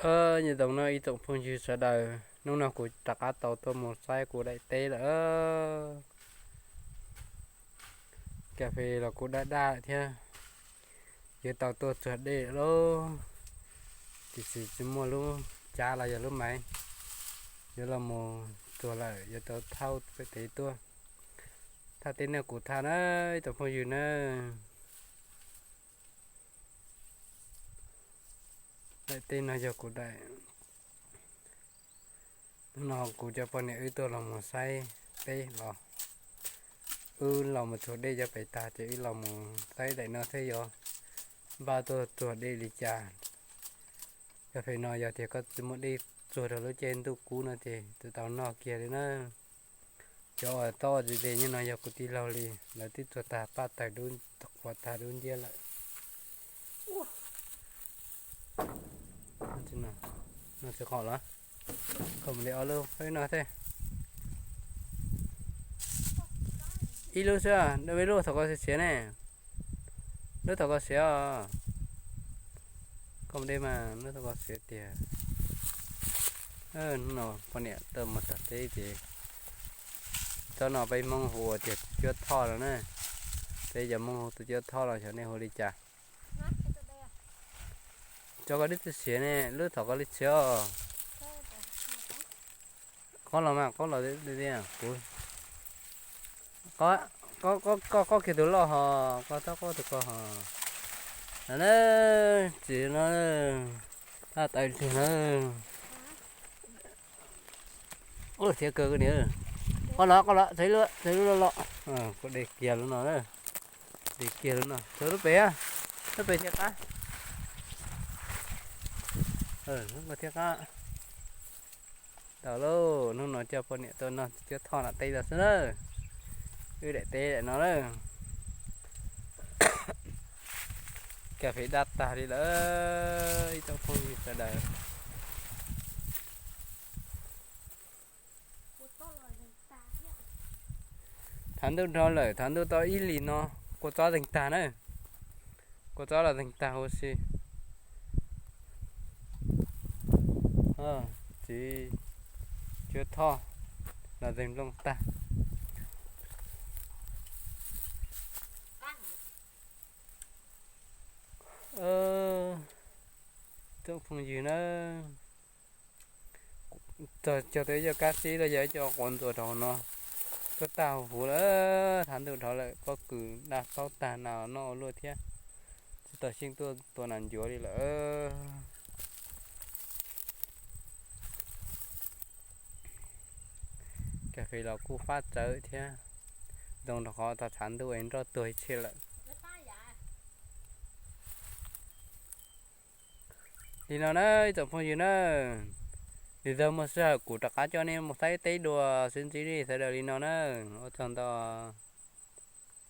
Nyob zoo no ib tsoom phooj ywg sawv daws, hnub no kuv rov qab tau tuaj mus saib kuv daim teb lawm. Kas fes los kuj daj daj thiab, yuav tau tuaj txuag dej lawm lauj. Tiam sis tsis muaj lub cav los yog lub maiv, yuav los mus txuag lawm yuav tau thauj pem tes tuaj. Thaj teb no kuv thaj na, ib tsoom phooj ywg na. Daim teb no yog kuv daim. Hnub no kuv cov poj niam wb tuaj los mus saib teb los, wb los mus txuag dej cov pem tag ces wb los mus saib daim no thiab yuav npaj tuaj txuag dej li cas. Kas fes no yog tias koj tsis muaj dej txuag rau lub caij ntuj kub no ces tsis tau noj kiag li na. Cov uas tob tis tes nyob no yog kuv tij laug li, lawv twb txuag tag paj tawg dub, qhuav tag dub nciab lawm. No tsis qhom los, koj mus de ob lub no thiab. Ib lub xwb, peb lub thaum koj siav siav ne. Lub thaum koj siav os. Koj mus de mas lub thaum koj siav tiag. Hnub no poj niam tuaj mus tom teb ces tsob no peb Hmoob hu ua tias tus cuab thoj no na. Peb cov Hmoob hu tus cuab thoj los xyov nej hu li cas. Cov koj dib txi siav ne, lub thaum koj li siav os. Qob los mas, qob los tiag tiag, kuv, koj, koj, koj, koj kiag tus loj hos, koj txhob qob tus ko hos. Los na, txiv no, thaj tawm tiag na. Ua thiab kawg niam. Qob los, qob los, txhais lub, txhais lub los los. Kuv de kiag lub no na. De kiag lub no, txhais lub pem, lub pem thiaj qab. Lub no thiaj qab. Tau lauj, hnub no coj poj niam tuaj noj cuab thoj nram teb los xwb na. Wb daim teb daim no na. Kas fes daj tag li lawm ib tsoom phooj ywg sawv daws. Thav ntuj dhau lawm, thav ntuj tau ib hlis no, kua txob zeeg tag na. Kua txob los zeeg tag huv si. Txiv cuab thoj los zeeg nplooj tag. Tsoom phooj ywg na, txog cog tau ib co kab xib los yog ib co quav ntxuas rau no, tuaj tag huv huv lawm, thav ntuj dhau lawm, pob kws daj plaub tag nas noj ua luaj thiab, tsis tau xyeej tuaj tua nas ncuav li lawm. Kas fes los kuj fab tsawv thiab, zoo rau qhov tau tshav ntuj es nroj tuag ib txhij lawm. Li no na ib tsoom phooj ywg na, lwm zaug muaj sij hawm kuv rov qab coj nej mus saib teb dua, sib ntsib nej sawv daws li no na, ua tsaug ntau.